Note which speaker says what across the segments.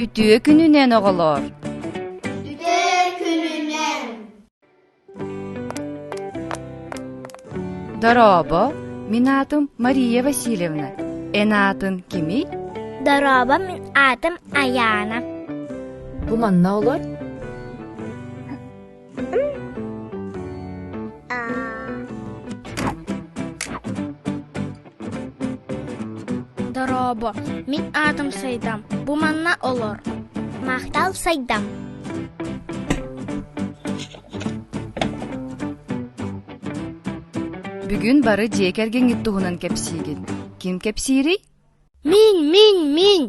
Speaker 1: Үтүө күнүнэн оҕолоор!
Speaker 2: Үтүө күнүнэн!
Speaker 1: Дорообо, мин аатым Мария Васильевна. Эн аатын кимий?
Speaker 2: Дорообо, мин аатым Аяна.
Speaker 1: Бу манна олор.
Speaker 2: Дорообо, мин аатым Сайдам. Бу манна олор. Махтал Сайдам.
Speaker 1: Бүгүн бары дьиэ кэргэҥҥит туһунан кэпсиигин. Ким кэпсиирий?
Speaker 2: Мин, мин, мин.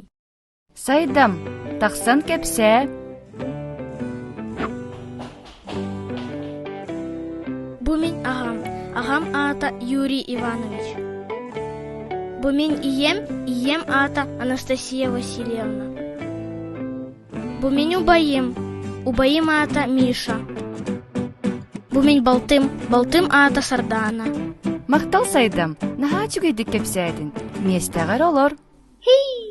Speaker 1: Сайдам, тахсан кэпсээ.
Speaker 2: Бу мин аҕам. Аҕам аата Юрий Иванович. Бу мин ийэм, ийэм аата Анастасия Васильевна. Бу мин убайым, убайым аата Миша. Бу мин балтым, балтым аата Сардаана.
Speaker 1: Махтал Сайдам, наһаа үчүгэйдик кэпсээтин. Миэстэҕэр олор.
Speaker 2: Хий!